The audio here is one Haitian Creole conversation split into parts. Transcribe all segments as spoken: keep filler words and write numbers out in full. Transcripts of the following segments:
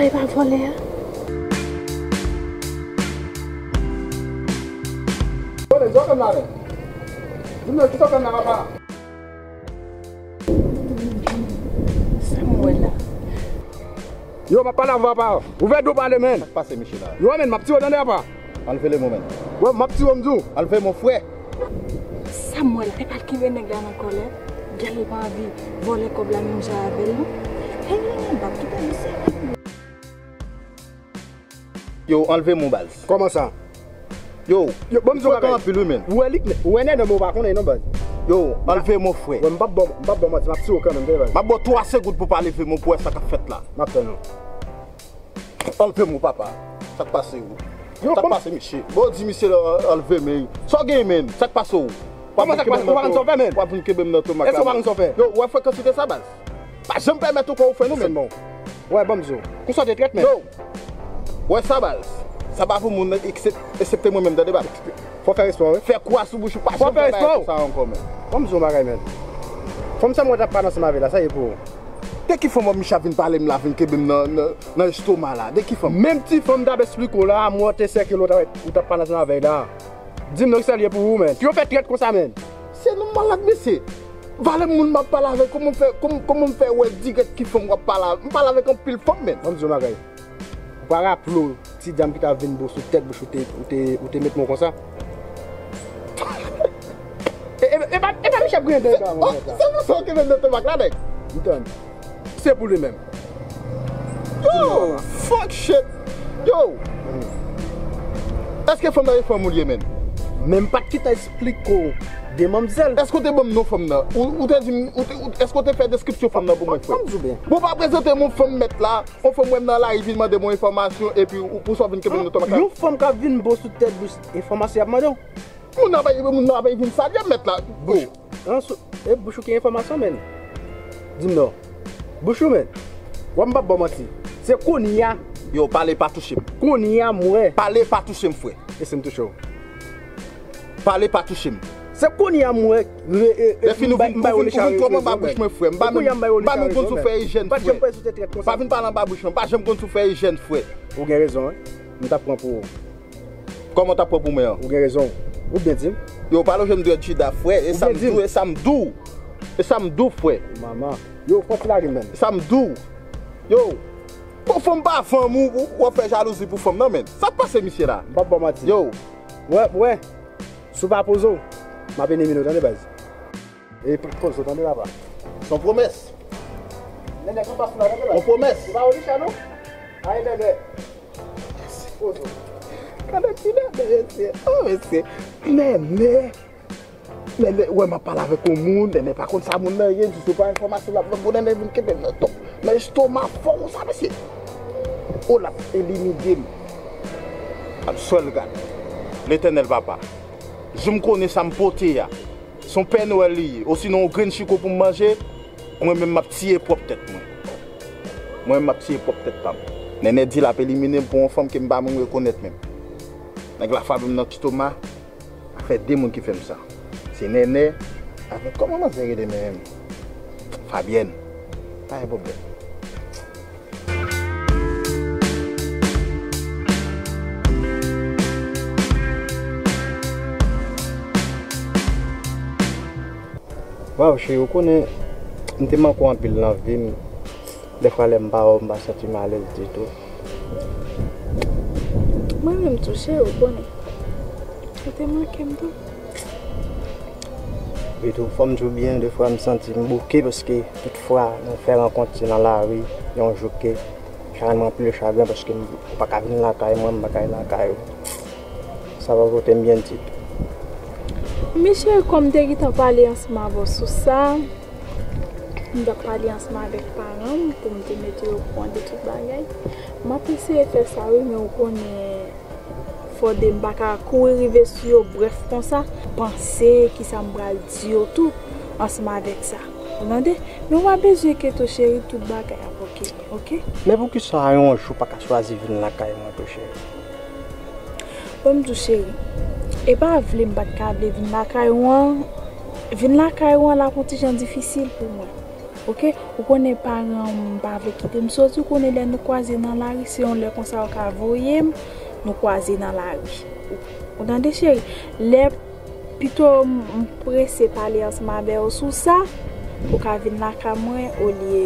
E pa vòlè a? Vòlè, sa w fè m la menm? Di m non, kisa w fè m la, papa? Sa m wè la? Yo, m ap pale avè w, apa. Ouvè do w pale, menn. Sa k pase, mesye la? Yo, menn, m ap tiye w tande, apa. Anlve lemon, menn. Yo, m ap tiye w, m di w. Anlve lemon, frè. Sa m wè la, e pa l ki vye nèg la nan kòlè. Gèl li pa anvi vòlè kòb la menm jan avè l, non. Hey, m p ap kite misye. Yo, anlve lemon, baz. Kòman sa? Yo, yo, ban m di w bagay. Anpil, wi, menn. Ou wè li, ou wè nènè, men ou pa konnen non, baz. Yo, anlve lemon, frè. Wè, m p ap ba w, m p ap ba w manti, m ap tiye w kanmenm, tande, baz. M ap ba w twa segond pou pale lemon pou wè sa k ap fèt la. M ap tann ou. Anlve lemon, papa. Sa k pase, wi? Yo, sa k pase, mesye? Bon, di misye la, anlve lemon. Sa w gen, menn? Sa k pase, w? Kòman sa k pase? Ou pa konn sa w fè, menn? W ap vin kenbe m nan tomak la. Èske w pa konn sa w fè? Yo, w ap frekante sa, baz. Pa janm pèmèt ou kò ou fè nou, menn. Bon. Wè, ban m di w. Kou sa w te trèt, menn. Yo. Wè sa, baz. Sa pa pou moun, eksep-, eksepte mwen menm, tande, baz. Fò w fè respè w, wi. Fè kou a sou bouch ou, pa janm fè bagay konsa ankò, menn. Ban m di w yon bagay, menn. Fanm sa m wè t ap pale ansanm avè l la, sa ye pou ou? De ki fanm w ap, misye ap vin pale m la, vin kenbe m nan, nan, nan estoma la? De ki fanm? Menm ti fanm m t ap esplike w la, m wè w te sèke l, w t ap, w t ap pale ansanm avè l la. Di m non, kisa l ye pou ou, menn? Ki w fè trèt konsa, menn? Se nou malad, mesye. Valè moun m ap pale avè l, kòman m fè, kòman, kòman m fè wè dirèk ki fanm w ap pale avè l? M pale avèk anpil fanm, menn. Ban m di w yon bagay. Ou pa raple w, ti dam ki t ap vin bo sou tèt bouch ou te, ou te, ou te met mo konsa? E, e, e pa, e pa Michel Grendel, ba, mwen, sa. Se pou sa w te met nan tomak la, nèg. M tann. Se pou li menm. Yo, fuck shit. Yo. Èske fanm nan e fanm ou l ye, menn? Men m pa t kite esplike w de manmzèl. Èske w te ban m non fanm nan? Ou, ou te di m, ou te, ou, èske w te fè deskripsyon fanm nan pou mwen, frè? Ban m di w byen. Bon, pa prezante m yon fanm mèt la, yon fanm wè m nan lari vin mande m yon enfòmasyon, epi ou, pou sa w vin kenbe m nan tomak la. Yon fanm k ap vin bo sou tèt bouch, enfòmasyon y ap mande w? Moun nan pa, moun nan pa vin salye m mèt la. Bouch. An sou, e bouch ou ki enfòmasyon, menn. Di m non. Bouch ou, menn. Wè m p ap ba w manti. Se kounye a. Yo, pale pa touche m. Kounye a m wè. Pale pa touche m, frè. E si m touche w? Pale pa touche m. Se kounye a m wè. Lèfini ou vin, ou vin, ou vin twòp anba bouch mwen, frè. M pa menm, m pa menm konn si w fè ijèn, frè. Pa vin pale anba bouch mwen. Pa janm konn si w fè ijèn, frè. Ou gen rezon, wi. M t ap pran pou ou. Kòman w t ap pran pou mwen an? Ou gen rezon. Ou byen di m. Yo, pa lonje m dwèt chita, frè. E sa m di w, e sa m di w. E sa m di w, frè. Manman. Yo, fò ti lage m, menn. E sa m di w. Yo. Bon, fanm pa fanm ou, ou, w ap fè jalouzi pou fanm nan, menn. Sa k pase, misye la? M p ap ba w manti. Yo. Wè, wè. Si w pa poze w, m ap elimine w, tande, baz. E pa poze w, tande, papa. Se yon pwomès. Nènè, pran pas la, tande, baz. Yon pwomès. Se pa Olisha, non? Ay, nènè. Gade ti nènè, mesye. Oh, mesye. Nènè. Nènè, wè, m ap pale avèk yon moun. Nènè pa konn sa moun nan ye. Jis yon pa enfòmasyon l ap ban m. Bon, nènè vin kenbe m nan tonm, nan estoma fò konsa, mesye. O, l ap elimine m. Al swè l gade. Letènèl papa. Jou m konnen sa m pote a. Se yon Pè Nwèl li ye, osinon yon grenn chiko pou m manje, mwen menm m ap tiye pwòp tèt mwen. Mwen menm m ap tiye pwòp tèt pa m. Nènè di l ap elimine m pou yon fanm ke m pa menm rekonèt menm. Nèg la frape m nan ti toma, sa fè de moun ki fè m sa. Se Nènè avèk, kòman manzè rele menm? Fabyèn. Pa gen pwoblèm. Waw, cheri, ou konnen, m te manke w anpil nan vi m. Dèfwa, lè m pa wè w, m pa santi m alèz ditou. Mwen menm tou, cheri, ou konnen. Ou te manke m tou. Epi tou, fò m di w byen, defwa m santi m bouke, paske tout fwa nou fè rankont se nan lari, yon jou ke chagren m ranpli de chagren, paske m, ou pa ka vin lakay mwen, m pa ka al lakay ou. Sa pa pote m byen ditou. Men cheri, kòm m te gentan pale ansanm avè w sou sa, m t ap pale ansanm avèk paran m pou m te mete yo okouran de tout bagay. M ap eseye fè sa wi, men ou konnen, Fòde m pa ka kouri rive sou yo brèf konsa. Panse kisa m pral di yo tou ansanm avèk sa. Ou tande? Men w pa bezwen enkyete w cheri, tout bagay ap oke, oke? Men poukisa yon jou pa ka chwazi vin lakay mwen tou cheri? Bon, m di w cheri, e pa vle m pa t ka vle vin lakay ou an. Vin lakay ou an la ap yon ti jan difisil pou mwen. Oke, ou konnen paran m pa vle kite m soti, ou konnen lè nou kwaze nan lari, se yon lè konsa yo ka voye m, nou kwaze nan lari. Ou, ou tande, cheri? Lè pito m, m prese pale ansanm avè w sou sa, ou ka vin lakay mwen olye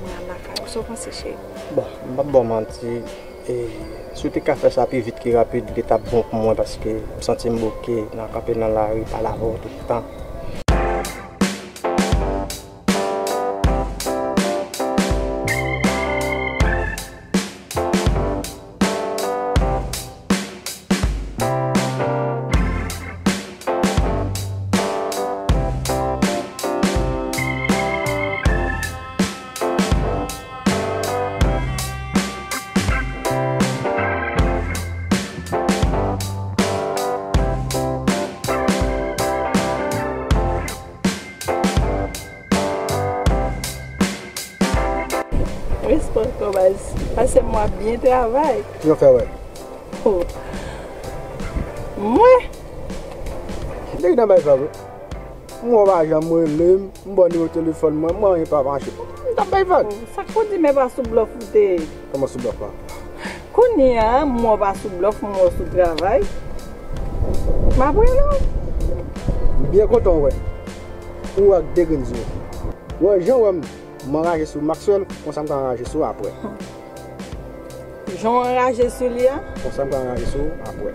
mwen al lakay ou. Sa w panse, cheri? Bon, m p ap ba w manti. E, si w te ka fè sa pi vit ki rapid, li t ap bon pou mwen, paske m santi m bouke nan kanpe nan lari, pale avè w tout tan. Respè ankò baz. Pase m w ap byen travay. Kijan w fè wè? Oh. Mwen? Nèg nan bay vag wi. M wè w pa janm rele m, m ba w nimewo telefòn mwen, mwen anyen pa mache. M t ap bay vag. Oh, sa k pou di men pa sou blòf ou te ye? Kòman sou blòf la? Kounye a, m wè w pa sou blòf, m wè w sou travay. M ap rele w. M byen kontan w wè. Ou wè ak de grenn zye. Wè jan w wè m, m anraje sou Maxwell, konsa m ka anraje sou w apre. Jan w anraje sou li a? Konsa m ka anraje sou w apre.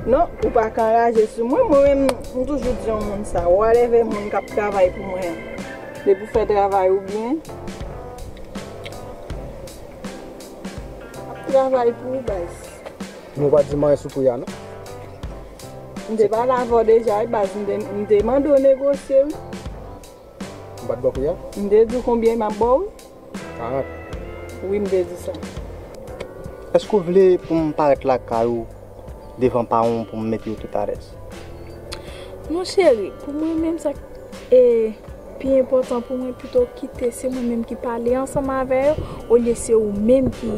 Non, ou pa ka anraje sou mwen. Mwen menm, m toujou di yon moun sa, whatever moun k ap travay pou mwen an, depi w fè travay ou byen, ap travay pou ou, baz. Men w pa di m anyen sou pri a, non? M te pale avè w deja, wi, baz. M te, m te mande w negosye, wi. M pa t ba w pri a? M te di w konbyen m ap ba w, wi. Karant. Wi, m te di sa. Èske w vle pou m parèt lakay ou devan paran w pou m mete yo tout alèz? Non, cheri, pou mwen menm, sa k, e, pi enpòtan pou mwen, pito kite se mwen menm ki pale ansanm avè yo, olye se ou menm ki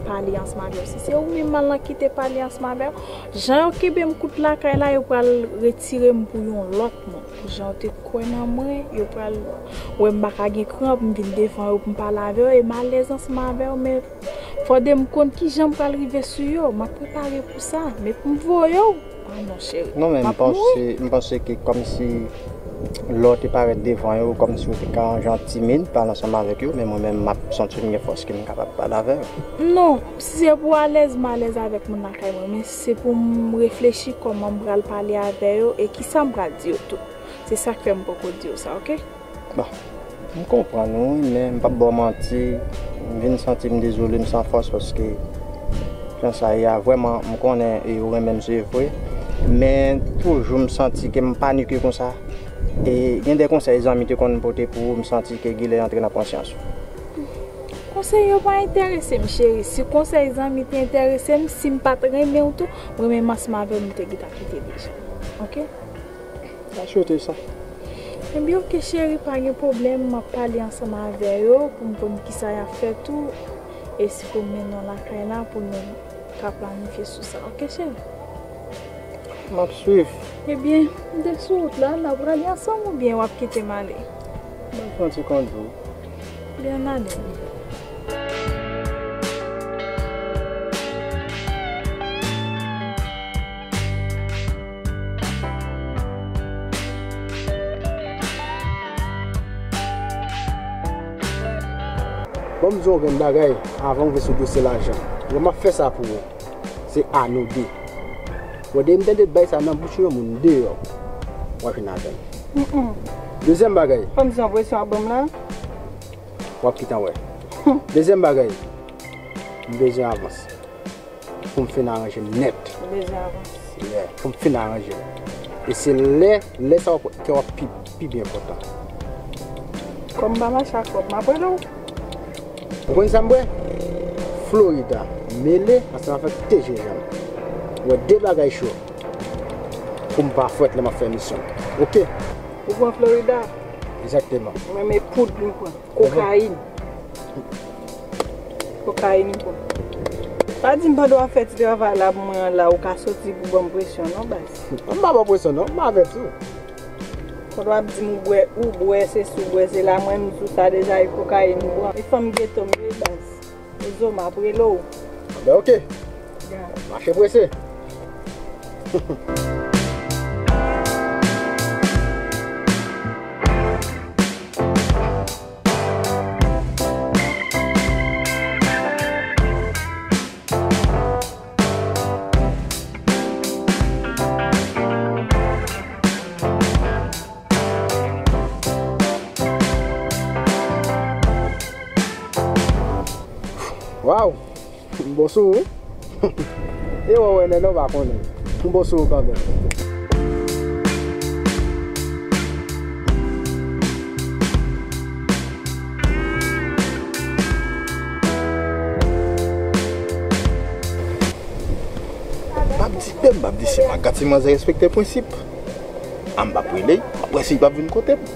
pale ansanm avè yo. Si se ou menm m al nan kite pale ansanm avè yo, jan yo kenbe m kout lakay la, yo pral retire m pou yon lòt moun. Jan yo te kwè nan mwen, yo pral wè m pa ka gen kran pou m vin devan yo pou m pale avè yo, e m alèz ansanm avè yo, men fòde m konn kijan m pral rive sou yo. M ap prepare pou sa, men pou m voye w, ah non, cheri. Non, men m panse, m panse ke kòmsi lè w te parèt devan yo, kòmsi w te ka yon jan timid, pale ansanm avèk yo, men mwen menm, m ap santi m gen fòs ke m kapab pale avè yo. Non, si se pou alèz, m alèz avèk moun lakay mwen, men se pou m reflechi kòman m pral pale avè yo e kisa m pral di yo tou. Se sa k fè m poko di w sa, oke? Bon, m konprann ou, wi, men m p ap ba w manti, m vin santi m dezole, m san fòs, paske jan sa ye a, vrèman, m konnen e ou renmen m, se vre, men toujou m santi ke m panike konsa. E gen de konsèy zanmi te konn pote pou ou, m santi ke genlè antre nan konsyans ou. Konsèy yo pa enterese m, cheri. Si konsèy zanmi te enterese m, si m pa t renmen w tou, mwen menm ansanm avè w, m te gentan kite deja. Oke? M ta swete sa. Ebyen, oke, cheri, pa gen pwoblèm. M ap pale ansanm avè yo pou m konn kisa y ap fè tou. E si pou m mennen w lakay la pou nou ka planifye sou sa. Oke, cheri? M ap swiv. Ebyen, m te sou wout la, n ap prale ansanm oubyen w ap kite m ale? M ap pran ti kondou. Byen ale. Bon, m di w yon grenn bagay, avan w vin sou dosye lajan. Bon, m ap fè sa pou ou. Se a nou de. Bon, depi m tande bay sa nan bouch yon moun deyò, w ap jwenn avè m. Mm-mm. Dezyèm bagay. Kòmsi yon presyon ap ban m la? W ap gentan wè. Dezyèm bagay, m bezwen avans pou m fin aranje m nèt. Ou bezwen avanse. Yeah, pou m fin aranje m. E se lè, lè sa w ap, ke w ap pi, pi byen kontan. Kòm m pa mache ak kòb, m ap rele w. Ou konn sa m bwè? Florida, mele ansanm avèk te jenjanm. M bwè de bagay cho pou m pa fwèt lè m ap fè misyon. Oke? Ou pran Florida? Egzakteman. Mwen, men poud m pran. Kokayin. Kokayin, bon. Pa di m pandan w ap fè ti travay la pou mwen an la, ou ka soti pou ban m presyon non, baz. M pa ba w presyon non, m avèti w. Kote w ap di m ou bwè, ou bwè, se si w bwè, se la, mwen m di w sa deja, e kokayin m pran. E fanm geto m ye, baz. Ozo, m ap rele w. Anben, oke. Ya. Mache prese. Waw! M bon sou ou. E wè, wè, nèg la w pa konnen. M bon sou ou kanmenm. M ap di, men m ap di, se pa gate manzè respekte prensip. A m p ap rele, m ap wè si l p ap vin kote m.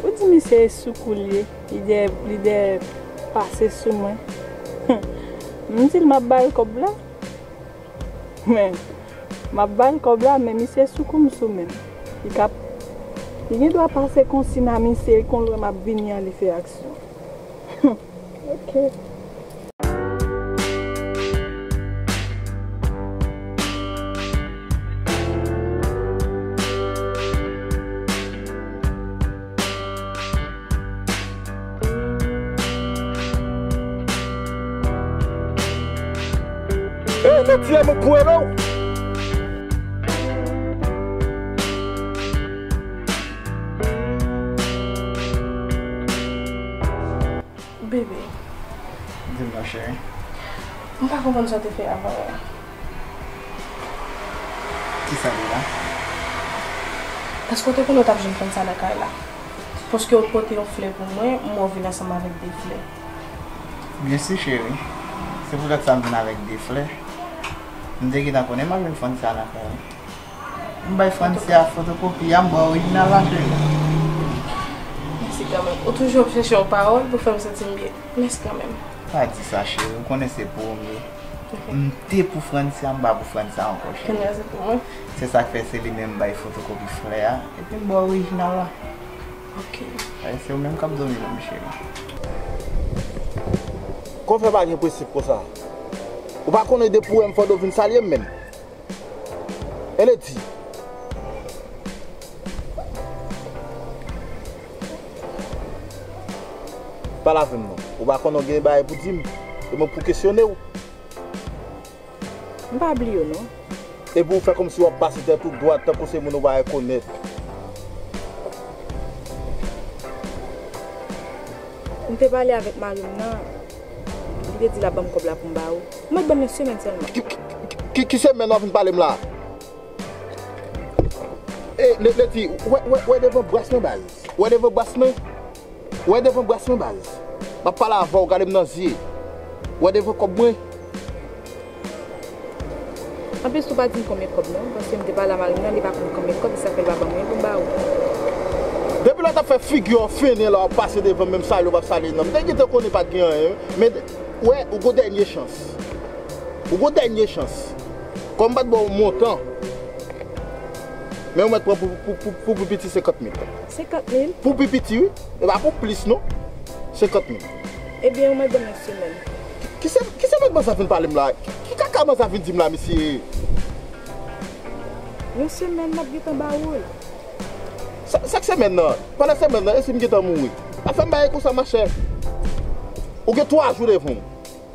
Ou di misye e sou kou l ye, li dèyè, li dèyè pase sou mwen. M di l m ap ba l kòb la. Men, m ap ba l kòb la, men misye sou kou m sou men l. Li ka, li gen dwa pase konsi nan misye, li konn lè m ap vini an, li fè aksyon. Ok. Ey, Leti, mwen pou rele w. Bebe. Di m non, cheri. M pa konprann sa w te fè avan yè a. Kisa li la? Èske w te konnen w t ap jwenn fanm sa nan kay la? Paske w pote yon flè pou mwen, m wè w vin ansanm avèk de flè. Byensi, cheri. Se poutèt sa m vin avèk de flè. M te gentan konnen m ap jwenn fanm sa nan kay la. M bay Francia fotokopi a, m ba w orijinal la, cheri. Mèsi kanmenm. Ou toujou ap chèche yon pawòl pou fè m santi m byen. Mèsi kanmenm. Pa di sa, cheri. Ou konnen se pou ou m ye. Ok. M te pou Francia, m pa pou Francia ankò, cheri. Kounye a se pou mwen. Se sa k fè se li menm m bay fotokopi flè a, epi m ba w orijinal la. Ok. Ay, se ou menm k ap domine m, cheri. Kòman fè pa gen prensip konsa? Ou pa konnen depi w wè m fò w vin salye m menm? E Leti. Pale avè m non. Ou pa konnen w gen bagay pou di m. E mwen pou kesyone w. M pa bliye w non. Epi w fè kòmsi w ap pase tèt ou dwat tankou se moun ou pa rekonèt. M te pale avèk mari m nan, li te di l ap ban m kòb la pou m ba ou. Ou mèt ban m yon semèn sèlman. Ki, ki, ki, ki semèn w ap vin pale m la? E, Le-, Leti, wè, wè, wè devan bras mwen, baz. Wè devan bras mwen. Wè devan bras mwen, baz. M ap pale avè w, gade m nan zye. Wè devan kòb mwen. Anplis, ou pa di m konbyen kòb non, paske m te pale a mari m nan, li pa konn konbyen kòb, se sa k fè l pa ban mwen pou m ba ou. Depi lè w t ap fè figi w fennen la, w ap pase devan m, menm salye w p ap salye non. M te gentan konnen pa t gen anyen, men wè, ou gon dènye chans. Ou gon dènye chans. Kòm m pa t ba w montan, men ou mèt pran pou, pou, pou, pou pi piti senkant mil. Senkant mil? Pou pi piti, wi. E pa pou plis, non. Senkant mil. Ebyen, ou mèt ban m yon semèn. Ki, ki se, ki se mèt ban sa vin pale m la? Ki, ki kaka ban sa vin di m la, mesye? Yon semèn, m ap gentan ba ou l. Sa, sa k semèn nan? Pandan semèn nan, e si m gentan mouri? Pa fè m bagay konsa, machè. Ou gen twa jou devan w.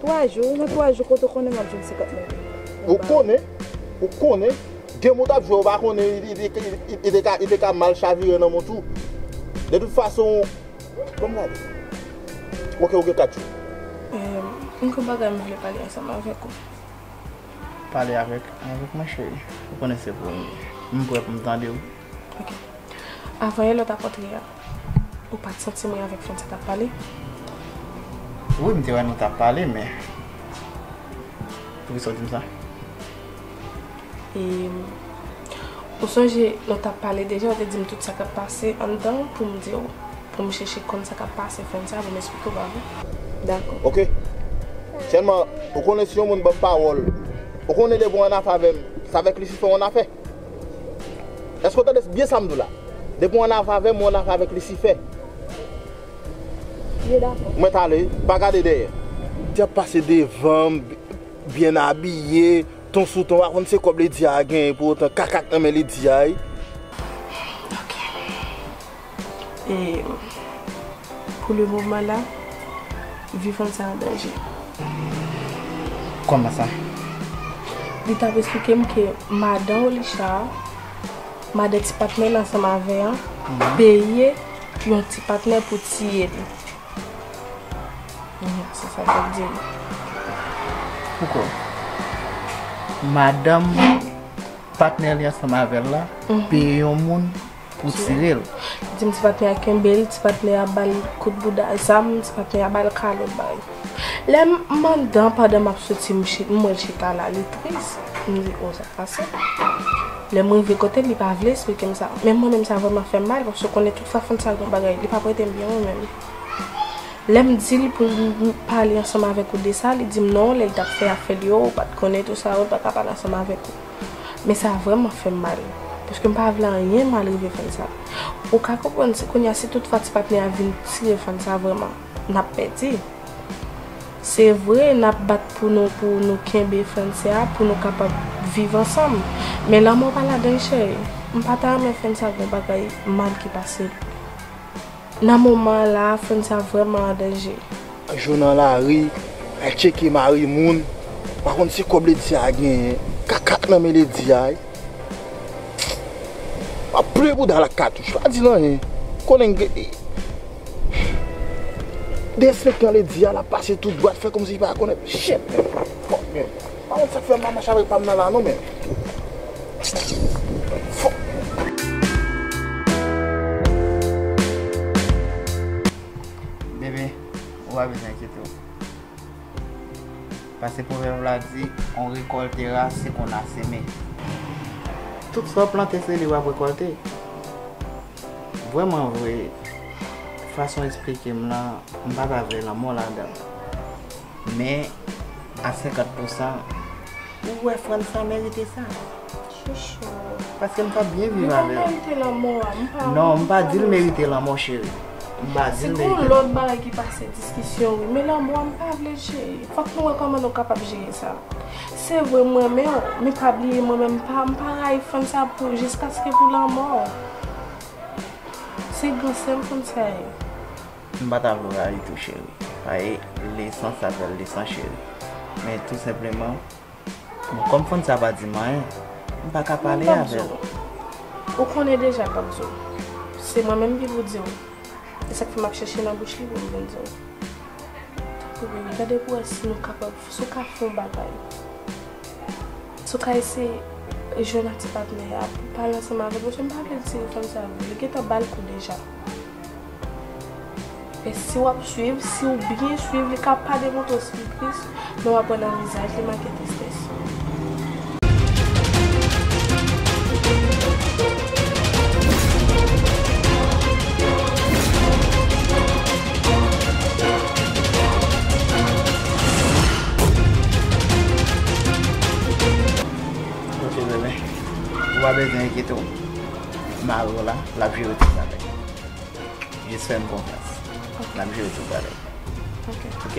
Twa jou, nan twa jou kote w konnen m ap jwenn senkant mil? Ou konnen, ou konnen, gen moun t ap jwe, ou pa konnen, li, li, li, li, li te ka, li te ka mal chavire nan men w tou. De tout fason, ban m gade. Ok, ou gen kat jou. Em, m gen yon bagay m vle pale ansanm avèk ou. Pale avèk, avèk mwen, cheri. Ou konnen se pou ou m ye. M prè pou m tande w. Ok. Avan yè lè w t ap antre a, ou pa t santi mwen avèk fanm sa t ap pale? Wi, m te wè nou t ap pale, men poukisa w di m sa? E, ou sonje, lè w t ap pale deja, ou te di m tout sa k ap pase anndan pou m di w, pou m chèche konn sa k ap pase fanm sa pou m esplike w, pa vre? Dakò. Ok. Sèlman, ou konnen si yon moun ban m pawòl, Ou konnen depi w annafè avè m, se avèk Lisifè w annafè. Èske w tande byen sa m di w la? Depi w annafè avè m, w annafè avèk Lisifè. Mwen t ale, pa gade dèyè. Ti ap pase devan m, byen abiye, ton sou ton, pa konn se kòb Lady a genyen pou otan, kaka k nan men Lady a, wi. Ok. E pou le moman la, vi Fansa an danje. Kòman sa? Li t ap esplike m ke madan Olisha a, madan ti patnè l ansanm avè an, peye yon ti patnè pou tiye li. Mhm, se sa l t ap di m. Poukò? Madanm patnè li ansanm avè l la peye yon moun pou tire l. Li di m ti patnè a kenbe l, ti patnè a ba l kout bouda zam, ti patnè a ba l kalòt bay. Lè m anndan, pandan m ap soti, m chi- m wè l chita la, li tris. M di, o, sa k pase? Lè m rive kote l, li pa vle esplike m sa. Men mwen menm, sa vrèman fè m mal, paske w konnen tout fwa Fansa gen yon bagay, li p ap rete m byen mwen menm. Lè m di l pou m pale ansanm avèk ou de sa, li di m non, lè l t ap fè afè l yo, ou pa t konnen tout sa yo, l pa ka pale ansanm avèk ou. Men sa vrèman fè m mal, paske m pa vle anyen mal rive Fansa. Ou ka konprann si kounye a, si tout fwa ti patnè a vin tire Fansa vrèman, n ap pèdi. Se vre, n ap bat pou nou, pou nou kenbe Fansa, pou nou kapab viv ansanm. Men lanmò pa ladan l, cheri. M pa ta renmen Fansa gen yon bagay mal ki pase l. Nan moman an la, Fansa vrèman an danje. Jwe nan lari, al tcheke mari moun. Pa konn se kòb Lady a genyen. Kaka k nan men Lady a, wi. W ap plen bouda l ak katouch, pa di l anyen. Konnen m gen derespektan Lady a, l ap pase tou dwat, fè kòmsi li pa konnen. Shit, man. Fòk, man. Pa konn sa k fè m pa mache avèk pa m nan la non, men. Fò. Bebe, ou pa bezwen enkyete w. Paske pwovèb la di, on récoltera ce qu'on a semé. Tout sa w plante, se li w ap rekòlte. Vrèman vre, fason w eksplike m lan, m pa ta vle lanmò ladan l. Men, a senkant pousan, ou wè Fansa merite sa. Chouchou. Paske m t ap byen viv avè l. Li pa merite lanmò a, m pa. Non, m pa di l merite lanmò, cheri. M pa di l merite. Si gon lòt bagay ki pase diskisyon, wi. Men lanmò a, m pa vle, cheri. Fòk nou wè kòman nou kapab jere sa. Se vre, m renmen w, men pa bliye, mwen menm, m pa, m pa rayi Fansa pou, jiskaske pou lanmò. Se gran sè m Fansa ye. M pa ta vle w rayi tou, cheri. Paske lesan sa fè l desan, cheri. Men tou senpleman, bon, kòm Fansa pa di m anyen, m pa ka pale avè l. Ou konnen deja l p ap di w. Se mwen menm ki pou di w. E sa k fè m ap chèche nan bouch li pou m vin di w. Tanpri, bebe, gade pou wè si nou kapab, si w ka fè yon bagay. Si w ka eseye jwenn ak ti patnè a pou pale ansanm avè l, paske m pa vle tire fanm sa vre. Li gentan ba l kou deja. E si w ap swiv, si w byen swiv, li ka pa demontre w siplis, men w ap wè nan vizaj li make tristès. Ok, bebe. Ou pa bezwen enkyete w. Mari w la, l ap jere tout bagay. Jis fè m konfyans. Ok. N ap jere tout bagay. Ok. Ok?